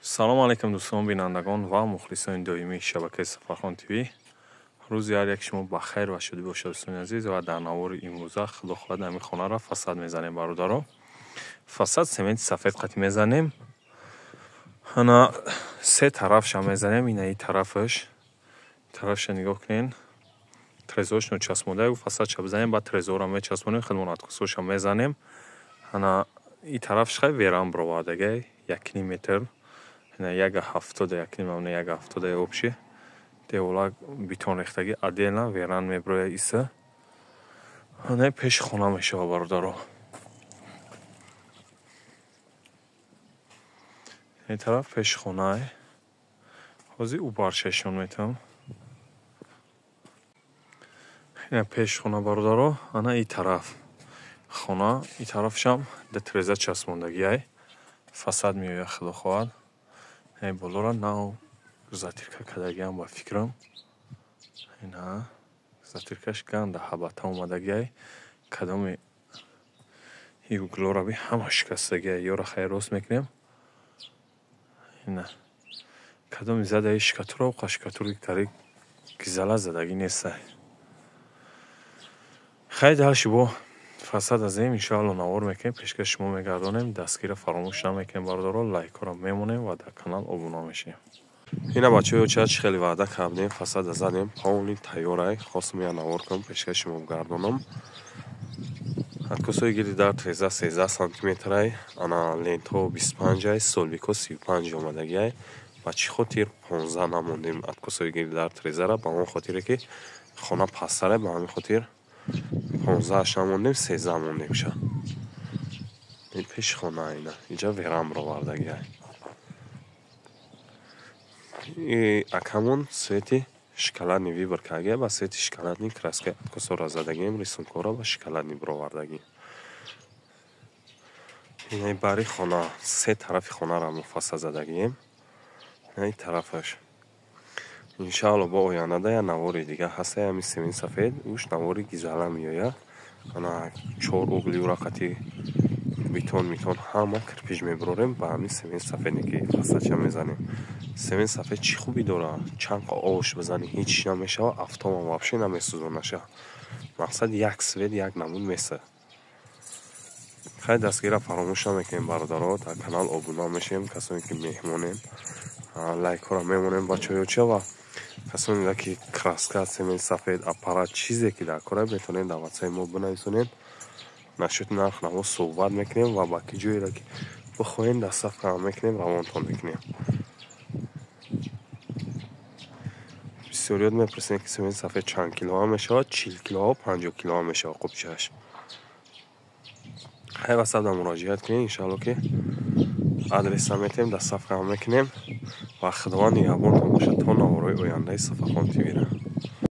Салом алейкум, дӯстон, бинандагон ва мухлисони доимии шабакаи Сафархон ТВ. Рӯзи ҳар як шумо ба хайр ва шодӣ бошад, дӯстони азиз. Ва дар навори имрӯза, худо хоҳад, ҳамин хонаро фасад мезанем, бародаро. Фасад сементи сафед қатӣ мезанем. Ана се тарафша мезанем, ина и тарафаш. Тарафша нигоҳ кунен. Трезоршно часпонда, фасадша бизанем, баъд трезорро мечаспонем, хелмон откосоша мезанем. Ана и тарафш хай веран бировардагай, 1,5 метр. Ина 1,70, 1,5, ана 1,70 общий. Девола бетон рехтагӣ, отдельно веран меброя иса. Ана пеши хона мешава, бародаро. Ин тараф пеши хонае. Ҳозир ӯ баршашон метавам. Ина пеши хона, бародаро, ана и тараф хона, и тарафшам да треза часпондагиай. Фасад меояд, худо хоҳад. Ин болора нав затирка кардагиам, ба фикрам. Ина затиркаш ганда ҳабата омадагиай. Кадоми и углора би ҳама шикастагиай. Ёра хайр рост мекунем. Ина кадоми задаи шикатура, оқа шикатури тари гизала задагӣ нестай. Хай дальше бо фасад азем, иншоалло, навор мекунем, пешкаш шумо мегардонем. Дастгира фаромӯш намекунем, бародаро, лайкҳоро мемонем ва дар канал обуна мешавем. Ина бачаҳои оча, чӣ хеле ваъда кардем, фасада задем, полный тайёрай. Хостам я навор кунам, пешкаш шумо гардонам. Откосҳои гирди дар треза 13 сантиметрай, ана лентҳо 25-ай, столбикҳо 35 омадагиай. Ба чӣ хотир 15 намондем откосҳои гирди дар трезара? Ба он хотире ки хона пасттарай, ба ҳамин хотир 15-аш намондем, 13 мондем ша. Ин пеши хона, ина инҷа верам бировардагиай. И акамон цвети шоколадный выбор кардагия, ба цвети шоколадный краска откосора задагием, рисункора ба шоколадный бировардагием. Инаи бари хона, се тарафи хонаро муфассал задагием. Инаи тарафаш. Иншаалло, бо ояндада я навори дига ҳаста, ҳамин семин сафед, уш навори гизала меояд. Ана чор углиура қати бетон митон ҳама кирпич мебирорем, ба ҳамин семин сафеде ки фасадша мезанем. Семин сафед чӣ хубӣ дорад? Чанд ош бизанӣ, ҳеҷ намешава, автомам вообще намесӯзонаша. Мақсад як свет, як намуд меса. Хай дастгира фаромӯш намекунем, бародаро, дар канал обуна мешавем, касоне ки меҳмонем, лайкҳоро мемонем, бачаҳои оча, ва касоне ки краска, семен сафед, аппарат, чизе ки дар кора, метавонед дар ватсапи мо бинависонед. Насчёти нарх наво суҳбат мекунем ва ба ки ҷоеро ки бихоҳем, доставка мекунем, равонтон мекунем. Бисёриёт мепурсем, ки семен сафед чанд килоа мешавад? 40 килоа, 50 килоа мешавад қубчааш. Хай ватсапда муроҷиат кунед, иншоалло, ки адреса метем, доставка мекунем ва Худованд нигаҳбонтон бошад то наворҳои ояндаи Сафархон ТВ-ра.